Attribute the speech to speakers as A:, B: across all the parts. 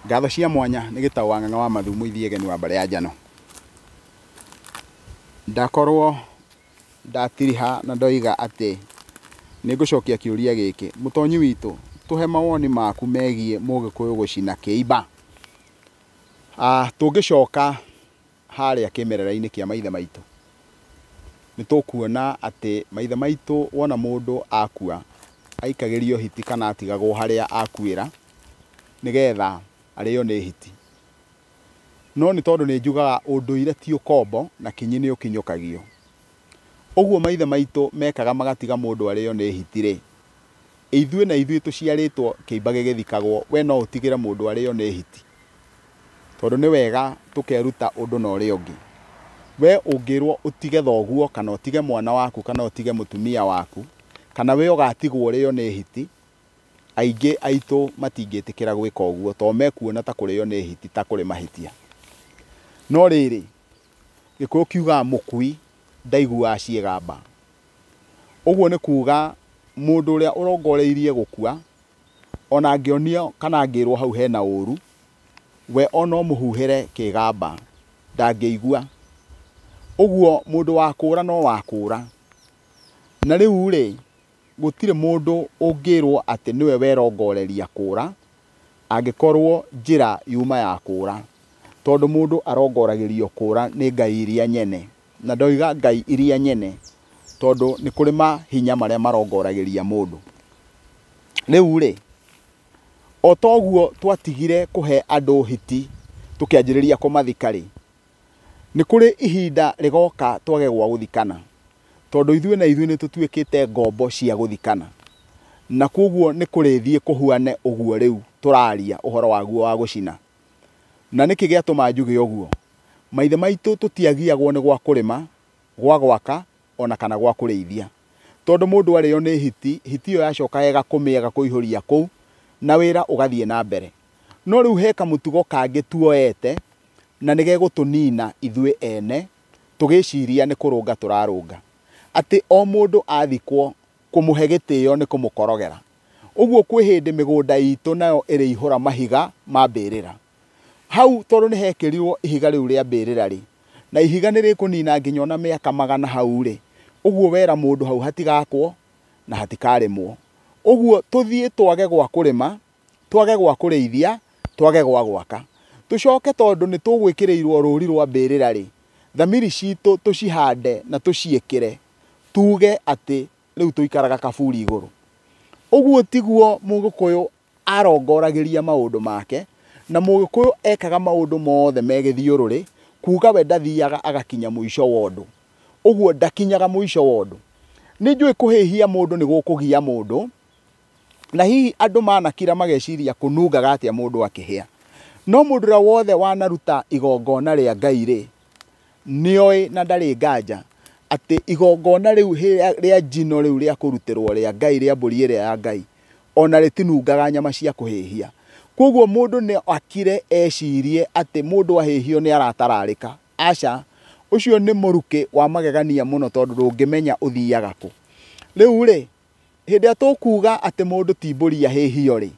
A: Ngatho cia mwanya nĩ Gĩtaũ wa Ng'ang'a wa Mathu mũithiegeni wa mbarĩ ya Njano. Ndakorwo ndatiriha na ndoiga atĩ nĩ ngũcokia kĩũria gĩkĩ. Mũtonyi witũ, tũhe mawoni maku megiĩ Mũgĩkũyũ gũcina kĩimba. Tũngĩcoka harĩa kĩmerera-inĩ kĩa maithe maitũ, nĩ tũkuona atĩ maithe maitũ wona mũndũ akua, aikagĩrio hiti kana atigagwo harĩa akuĩra, nĩgetha arĩo nĩ hiti. No nĩ tondũ nĩ njugaga ũndũire ti ũkombo na kinyi nĩ ũkinyũkagio. Ũguo maithe maitũ mekaga magatiga mũndũ arĩo nĩ hiti rĩ, ithuĩ na ithuĩ tũciarĩtwo kĩimba gĩgĩthikagwo, we no ũtigĩre mũndũ arĩo nĩ hiti. Tondũ nĩ wega tũkeruta ũndũ na ũrĩa ũngĩ. We ũngĩrwo ũtige thoguo kana ũtige mwana waku kana ũtige mũtumia waku, kana we ũgatigwo ũrĩo nĩ hiti, aingĩ aitũ matingĩtĩkĩra gwĩka ũguo tondũ mekuona ta kũrĩo nĩ hiti ta kũrĩ mahĩtia. No rĩrĩ, Gĩkũyũ kiugaga mũkui ndaiguaga ciĩgamba. Ũguo nĩ kuga mũndũ ũrĩa ũrongoreirie gũkua, ona angĩonio kana angĩrwo hau hena ũru, we ona ũmũhuhĩre kĩgamba ndangĩigua. Ũguo mũndũ wa kũra no wa kũra. Na rĩu rĩ, gũtirĩ mũndũ ũngĩrwo atĩ nĩwe werongoreria kũra, angĩkorwo njĩra yuma ya kũra. Tondũ mũndũ arongoragĩrio kũra nĩ Ngai iria nyene. Na ndoiga Ngai iria nyene, tondũ nĩ kũrĩ mahinya marĩa marongoragĩria mũndũ. Rĩu rĩ, o toguo twatigire kũhe andũ hiti tũkĩanjĩrĩria kũmathika rĩ, nĩ kũrĩ ihinda rĩgoka twage gwa gũthikana. Tondũ ithuĩ na ithuĩ nĩ tũtuĩkĩte ngombo cia gũthikana. Na koguo nĩ kũrĩthiĩ kũhuane ũguo rĩu tũraria ũhoro waguo wa gũcina. Na nĩkĩ gĩatũma njuge ũguo? Maithe maitũ tũtiagiagwo nĩ gwa kũrĩma, gwa gwaka, ona kana gwa kũrĩithia. Tondũ mũndũ arĩo nĩ hiti, hiti ĩyo yacokaga ĩgakũmĩa ĩgakũihũria kũu, na wĩra ũgathiĩ na mbere. No rĩu he kamũtugo kangĩ tuoete, na nĩ gegũtũnina ithuĩ ene, tũgĩciria nĩ kũrũnga tũrarũnga. Atĩ o mũndũ athikwo kũmũhe gĩtĩo nĩ kũmũkorogera. Ũguo kwĩ hĩndĩ mĩgũnda itũ nayo ĩrĩihũra mahiga ma mbĩrĩra. Hau tondũ nĩ hekĩrirwo ihiga rĩu rĩa mbĩrĩra rĩ, na ihiga nĩ rĩkũnina nginya ona mĩaka magana hau rĩ, ũguo wera mũndũ hau hatigakwo na hatikarĩmwo. Ũguo tũthiĩ twage gwa kũrĩma, twage gwa kũrĩithia, twage gwa gwaka. Tũcoke tondũ nĩ tũgwĩkĩrĩirwo rũri rwa mbĩrĩra rĩ, thamiri citũ tũcihande na tũciĩkĩre, tuge atĩ rĩu tũikaraga kaburi igũrũ. Ũguo tiguo Mũgĩkũyũ arongoragĩria maũndũ make, na Mũgĩkũyũ ekaga maũndũ mothe me gĩthiũrũrĩ, kuga we ndathiaga agakinya mũico wa ũndũ. Ũguo ndakinyaga mũico wa ũndũ. Nĩ njũĩ kũhĩhia mũndũ nĩ gũkũgia mũndũ, na hihi andũ manakira mageciria kũnungaga atĩa mũndũ akĩhĩa. No mũndũ ũrĩa wothe wanaruta igongona rĩa Ngai rĩ, nĩoĩ na ndarĩ nganja atĩ igongona rĩu rĩa njino rĩu rĩa kũrutĩrwo rĩa Ngai rĩa mbũri ĩrĩa ya Ngai, ona rĩtinungaga nyama cia kũhĩhia. Koguo mũndũ nĩ akire ecirie atĩ mũndũ ahĩhio nĩ aratararĩka. Aca, ũcio nĩ mũrukĩ wa magegania mũno tondũ ndũngĩmenya ũthiaga kũ. Rĩu rĩ, hĩndĩ ĩrĩa tũkuga atĩ mũndũ ti mbũri ahĩhio rĩ,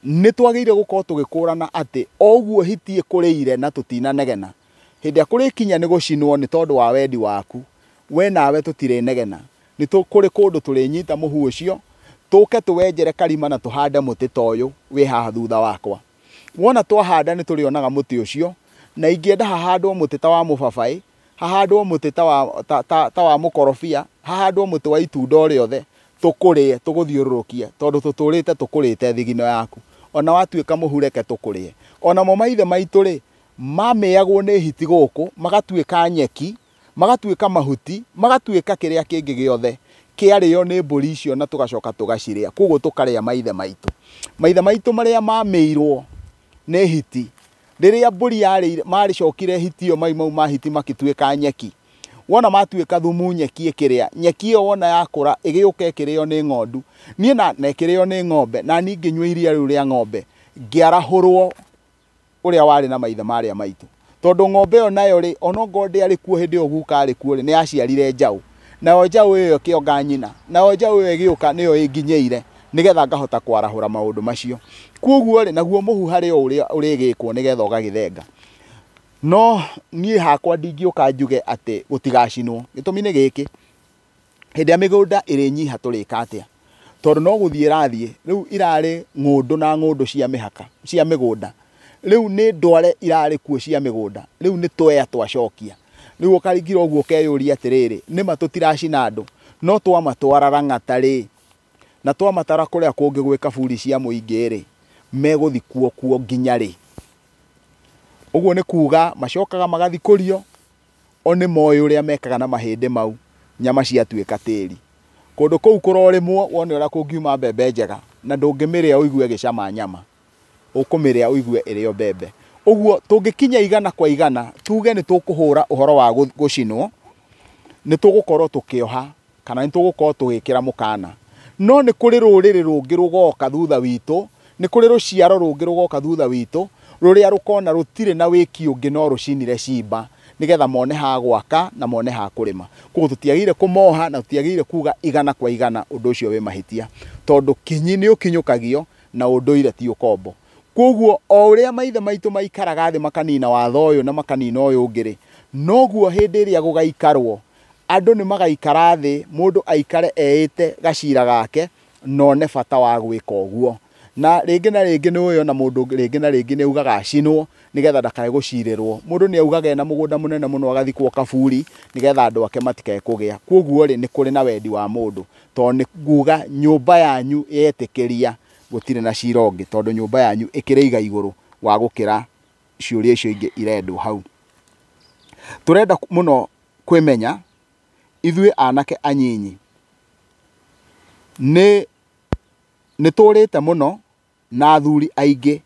A: nĩ twagĩrĩire gũkorwo tũgĩkũrana atĩ o ũguo hiti ĩkũrĩire na tũtinanegena, hĩndĩ ĩrĩa kũrĩkinya nĩ gũcinwo nĩ tondũ wa wendi waku, we nawe tũtirĩnegena. Nĩ kũrĩ kũndũ tũrĩnyita mũhu ũcio, tũke tũwenjere karima na tũhande mũtĩ ta ũyũ wĩ haha thutha wakwa. Wona twahanda nĩ tũrĩonaga mũtĩ ũcio, na ingĩenda hahandwo mũtĩ ta wa mũbabaĩ, hahandwo mũtĩ ta wa mũkorobia, hahandwo mũtĩ wa itunda o rĩothe, tũkũrĩe, tũgũthiũrũrũkie, tondũ tũtũrĩte tũkũrĩte thigino yaku. Ona watuĩka mũhu reke tũkũrĩe. Ona mo maithe maitũ rĩ, mamĩagwo nĩ hiti gũkũ, magatuĩka nyeki, magatuĩka mahuti, magatuĩka kĩrĩa kĩngĩ gĩothe kĩarĩo nĩ mbũri icio na tũgacoka tũgacirĩa. Koguo tũkarĩa maithe maitũ. Maithe maitũ marĩa mamĩirwo nĩ hiti, rĩrĩa mbũri yarĩire, marĩcokire hiti ĩyo, mai mau ma hiti makĩtuĩka nyeki. Wona matuĩka thumu nyeki ĩkĩrĩa, nyeki ĩyo wona yakũra ĩgĩũka ĩkĩrĩo nĩ ng'ondu. Niĩ na ĩkĩrĩo nĩ ng'ombe, na niĩ ngĩnyua iria rĩu rĩa ng'ombe, ngĩarahũrwo ũrĩa warĩ na maithe marĩa maitũ. Tondũ ng'ombe ĩyo nayo rĩ, onokorwo ndĩarĩ kuo hĩndĩ ĩyo guka arĩ kuo rĩ, nĩ yaciarire njaũ. Nayo njaũ ĩyo ĩkĩonga nyina, nayo njaũ ĩyo ĩgĩũka nĩyo ĩnginyĩire, Nĩgetha ngahota kwarahũra maũndũ macio. Koguo rĩ, naguo mũhu harĩ o ũrĩa ũrĩgĩkwo nĩgetha ũgagĩthenga. No niĩ hakwa ndingĩũka njuge atĩ gũtigacinwo. Gĩtũmi nĩ gĩkĩ, hĩndĩ ĩrĩa mĩgũnda ĩrĩnyiha tũrĩka atĩa? Tondũ no gũthiĩ ĩrathiĩ, rĩu irarĩ ng'ũndũ na ng'ũndũ cia mĩhaka, cia mĩgũnda. Rĩu nĩ ndware irarĩ kuo cia mĩgũnda, rĩu nĩ tweya twacokia. Rĩu ũkaringira ũguo ũkeyũria atĩrĩrĩ, nĩma tũtiracina andũ, no twamatwara Lang'ata rĩ, na twamatwara kũrĩa kũngĩ gwĩ kaburi cia mũingĩ rĩ, megũthikwo kuo nginya rĩ? Ũguo nĩ kuga macokaga magathikũrio, o nĩ moĩ ũrĩa mekaga na mahĩndĩ mau, nyama ciatuĩka tĩri. Kũndũ kũu kũrorĩmwo wone ũrĩa kũngiuma mbembe njega, na ndũngĩmĩrĩa ũigue ĩgĩcama nyama, ũkũmĩrĩa ũigue ĩrĩ o mbembe. Ũguo tũngĩkinya igana kwa igana, tuge nĩ tũkũhũra ũhoro wa gũcinwo, nĩ tũgũkorwo tũkĩoha, kana nĩ tũgũkorwo tũgĩkĩra mũkana. No nĩ kũrĩ rũrĩrĩ rũngĩ rũgoka thutha witũ, nĩ kũrĩ rũciaro rũngĩ rũgoka thutha witũ, rũrĩa rũkona rũtirĩ na wĩki ũngĩ no rũcinire cimba, nĩgetha mone ha gwaka na mone ha kũrĩma. Koguo tũtiagĩrĩire kũmoha na tũtiagĩrĩire kuga igana kwa igana ũndũ ũcio wĩ mahĩtia, tondũ kinyi nĩ ũkinyũkagio na ũndũire ti ũkombo. Koguo o ũrĩa maithe maitũ maikaraga thĩ makanina watho ũyũ na makanina ũyũ ũngĩ rĩ, noguo hĩndĩ ĩrĩa gũgaikarwo, andũ nĩ magaikara thĩ, mũndũ aikare eĩte gacira gake na one bata wa gwĩka ũguo. Na rĩngĩ na rĩngĩ nĩ ũĩ ona mũndũ rĩngĩ na rĩngĩ nĩ augaga acinwo nĩgetha ndakae gũcirĩrwo. Mũndũ nĩ augaga ena mũgũnda mũnene mũno agathikwo kaburi nĩgetha andũ ake matikae kũgĩa. Koguo rĩ, nĩ kũrĩ na wendi wa mũndũ, tondũ nĩ nguga nyũmba yanyu yetĩkĩria gũtirĩ na cira ũngĩ, tondũ nyũmba yanyu ĩkĩrĩ iga igũrũ wa gũkĩra ciũria icio ingĩ irendwo hau. Tũrenda mũno kwĩmenya ithuĩ anake anyinyi nĩ tũrĩte mũno na athuri aingĩ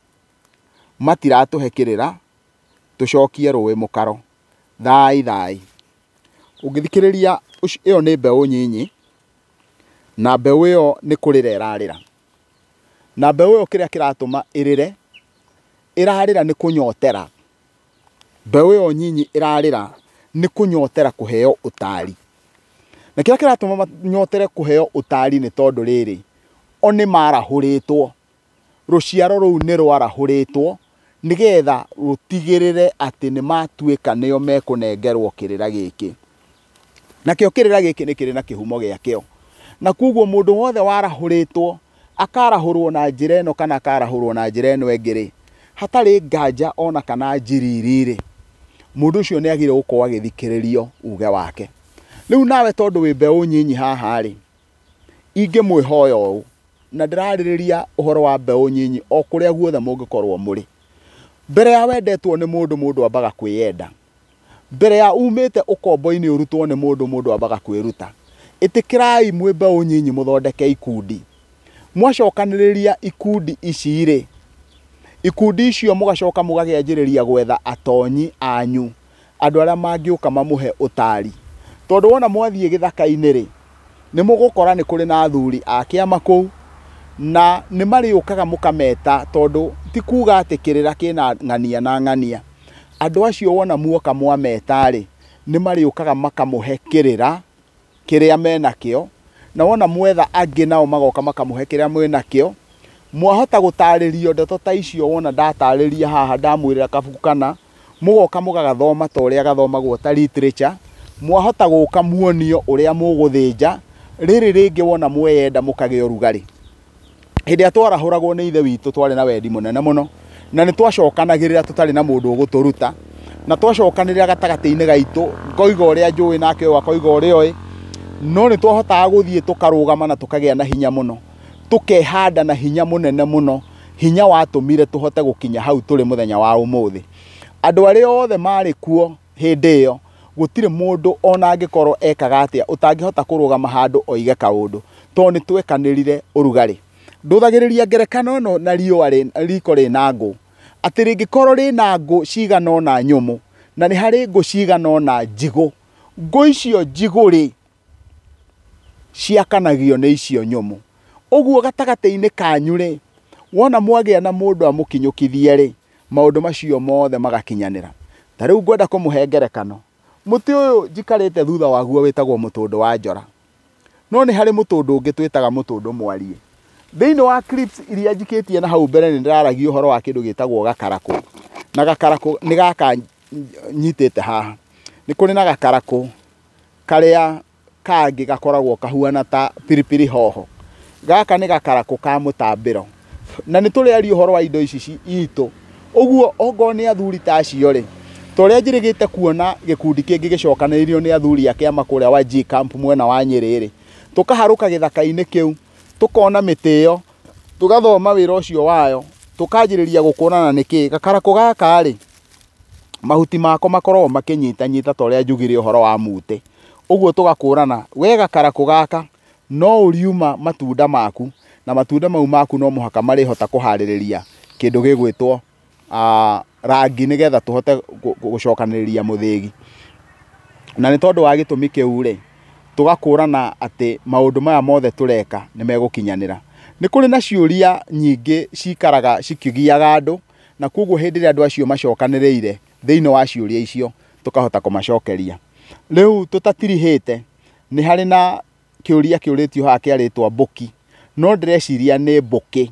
A: matiratũhe kĩrĩra tũcokie rũĩ mũkaro. Thai thai. Ũngĩthikĩrĩria ĩyo nĩ mbeũ nyinyi, na mbeũ ĩyo nĩ kũrĩra ĩrarĩra. Na mbeũ ĩyo kĩrĩa kĩratũma ĩrĩre, ĩrarĩra nĩ kũnyotera. Mbeũ ĩyo nyinyi ĩrarĩra nĩ kũnyotera kũheo ũtari. Na kĩrĩa kĩratũma manyotere kũheo ũtari nĩ tondũ rĩrĩ, o nĩ marahũrĩtwo. Rũciaro rũu nĩ rwarahũrĩtwo nĩgetha rũtigĩrĩre atĩ nĩ matuĩka nĩo mekũnengerwo kĩrĩra gĩkĩ. Nakĩo kĩrĩra gĩkĩ nĩ kĩrĩ na kĩhumo gĩakĩo. Na koguo mũndũ wothe warahũrĩtwo, akarahũrwo na njĩra ĩno kana akarahũrwo na njĩra ĩno ĩngĩ rĩ, hatarĩ nganja ona kana njiriri rĩ, mũndũ ũcio nĩ agĩrĩirwo gũkorwo agĩthikĩrĩrio uge wake. Rĩu nawe tondũ wĩ mbeũ nyinyi haha rĩ, ingĩmwĩhoya ũũ, na ndĩrarĩrĩria ũhoro wa mbeũ nyinyi o kũrĩa guothe mũngĩkorwo mũrĩ. Mbere ya wendetwo nĩ mũndũ, mũndũ ambaga kwĩyenda. Mbere ya umĩte ũkombo-inĩ ũrutwo nĩ mũndũ, mũndũ ambaga kwĩruta. Ĩtĩkĩrai mwĩ mbeũ nyinyi mũthondeke ikundi. Mwacokanĩrĩria ikundi ici rĩ, ikundi icio mũgacoka mũgakĩanjĩrĩria gwetha atonyi anyu, andũ arĩa mangĩũka mamũhe ũtari. Tondũ wona mwathiĩ gĩthaka-inĩ rĩ, nĩ mũgũkora nĩ kũrĩ na athuri a kĩama kũu, na nĩ marĩũkaga mũkameta, tondũ ti kuga atĩ kĩrĩra kĩna ng'ania na ng'ania. Andũ acio wona muoka mwameta rĩ, nĩ marĩũkaga makamũhe kĩrĩra kĩrĩa menakĩo, na wona mwetha angĩ nao magoka makamũhe kĩrĩa mwĩnakĩo. Mwahota gũtarĩrio ndeto ta icio wona ndatarĩria haha, ndamwĩrĩra kabuku kana, mũgoka mũgagathoma ta ũrĩa gathomagwo ta literature. Mwahota gũka muonio ũrĩa mũgũthĩnja, rĩrĩ rĩngĩ wona mweyenda mũkagĩa ũrugarĩ. Hĩndĩ ĩrĩa twarahũragwo nĩ ithe witũ twarĩ na wendi mũnene mũno, na nĩ twacokanagĩrĩra tũtarĩ na mũndũ ũgũtũruta, na twacokanĩrĩra gatagatĩ-inĩ gaitũ, ngoiga ũrĩa njũĩ nake ũyũ akoiga ũrĩa oĩ, no nĩ twahotaga gũthiĩ tũkarũgama na tũkagĩa na hinya mũno, tũkehanda na hinya mũnene mũno, hinya watũmire tũhote gũkinya hau tũrĩ mũthenya wa ũmũthĩ. Andũ arĩa othe marĩ kuo hĩndĩ ĩyo, gũtirĩ mũndũ ona angĩkorwo ekaga atĩa ũtangĩhota kũrũgama handũ oige kaũndũ, tondũ nĩ twekanĩrire ũrugarĩ. Ndũthagĩrĩria ngerekano ĩno na riũa riko rĩna ngũ, atĩ rĩngĩkorwo rĩna ngũ cigana ũna nyũmũ, na nĩ harĩ ngũ cigana ũna njigũ, ngũ icio njigũ rĩ, ciakanagio nĩ icio nyũmũ. Ũguo gatagatĩ-inĩ kanyu rĩ, wona mwagĩa na mũndũ amũkinyũkithie rĩ, maũndũ macio mothe magakinyanĩra. Ta rĩu ngwenda kũmũhe ngerekano. Mũtĩ ũyũ njikarĩte thutha waguo wĩtagwo mũtũndũ wa njora. No nĩ harĩ mũtũndũ ũngĩ twĩtaga mũtũndũ mwariĩ. Thĩinĩ wa clips iria njikĩtie na hau mbere nĩ ndĩraragia ũhoro wa kĩndũ gĩtagwo gakarakũ. Na gakarakũ nĩ gaka nyitĩte haha. Nĩ kũrĩ na gakarakũ karĩa kangĩ gakoragwo kahuana ta pilipili hoho. Gaka nĩ gakarakũ ka mũtambĩro. Na nĩ tũrĩaria ũhoro wa indo ici itũ. Ũguo ongorwo nĩ athuri ta acio rĩ, ta ũrĩa njĩrĩgĩte kuona gĩkundi kĩngĩ gĩcokanĩrĩirio nĩ athuri a kĩama kũrĩa wa G Camp mwena wa Nyĩrĩ rĩ, tũkaharũka gĩthaka-inĩ kĩu, tũkona mĩtĩ ĩyo, tũgathoma wĩra ũcio wayo, tũkanjĩrĩria gũkũrana nĩkĩ. Gakarakũ gaka rĩ, mahuti mako makoragwo makĩnyitanyita ta ũrĩa njugire ũhoro wa mũtĩ. Ũguo tũgakũrana, we gakarakũ gaka no ũriuma matunda maku, na matunda mau maku no mũhaka marĩhota kũharĩrĩria kĩndũ gĩgwĩtwo rangi nĩgetha tũhote gũcokanĩrĩria mũthĩgi. Na nĩ tondũ wa gĩtũmi kĩu rĩ, tũgakũrana atĩ maũndũ maya mothe tũreka nĩ megũkinyanĩra. Nĩ kũrĩ na ciũria nyingĩ cikaraga cikĩgiaga andũ, na koguo hĩndĩ ĩrĩa andũ acio macokanĩrĩire thĩinĩ wa ciũria icio tũkahota kũmacokeria. Rĩu tũtatirihĩte nĩ harĩ na kĩũria kĩũrĩtio haha kĩa rĩtwa mbũki, no ndĩreciria nĩ mbũkĩ.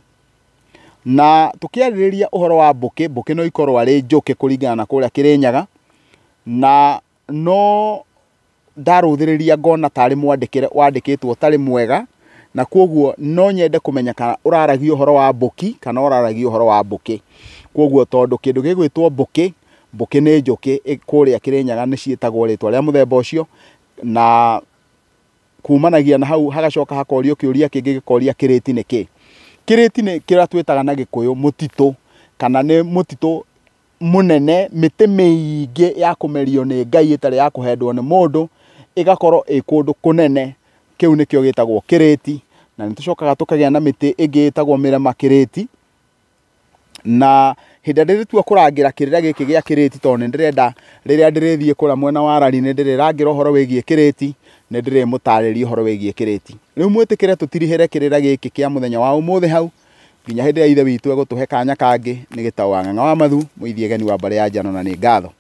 A: Na tũkĩarĩrĩria ũhoro wa mbũkĩ, mbũkĩ no ikorwo arĩ njũkĩ kũringana na kũrĩa Kĩrĩnyaga, na no ndarũthĩrĩria ngona tarĩ mwandĩkĩre wandĩkĩtwo ũtarĩ mwega, na koguo no nyende kũmenya kana ũraragia ũhoro wa mbũki kana ũraragia ũhoro wa mbũkĩ. Koguo tondũ kĩndũ gĩgwĩtwo mbũkĩ, mbũkĩ nĩ njũkĩ kũrĩa Kĩrĩnyaga nĩ ciĩtagwo rĩtwa rĩa mũthemba ũcio, na kumanagia na hau hagacoka hakorio kĩũria kĩngĩ gĩkoria kĩrĩti nĩ kĩ. Kĩrĩti nĩ kĩrĩa twĩtaga na Gĩkũyũ mũtitũ, kana nĩ mũtitũ mũnene, mĩtĩ mĩingĩ ya kũmerio nĩ Ngai ĩtarĩ ya kũhendwo nĩ mũndũ, ĩgakorwo ĩ kũndũ kũnene. Kĩu nĩkĩo gĩtagwo kĩrĩti. Na nĩ tũcokaga tũkagĩa na mĩtĩ ĩngĩ ĩtagwo mĩrema kĩrĩti. Na hĩndĩ ĩrĩa ndĩrĩtua kũrangĩra kĩrĩra gĩkĩ gĩa kĩrĩti, tondũ nĩ ndĩrenda rĩrĩa ndĩrĩthiĩ kũrĩa mwena wa Rari nĩ ndĩrĩrangĩra ũhoro wĩgiĩ kĩrĩti, nĩ ndĩrĩmũtarĩria ũhoro wĩgiĩ kĩrĩti. Rĩu mwĩtĩkĩre tũtirihĩre kĩrĩra gĩkĩ kĩa mũthenya wa ũmũthĩ hau, nginya hĩndĩ ĩrĩa Ithe witũ egũtũhe kanya kangĩ. Nĩ gĩtaũ wa Ng'ang'a wa Mathu, mũithiĩ geni wa mbarĩ ya Njano, na nĩ ngatho.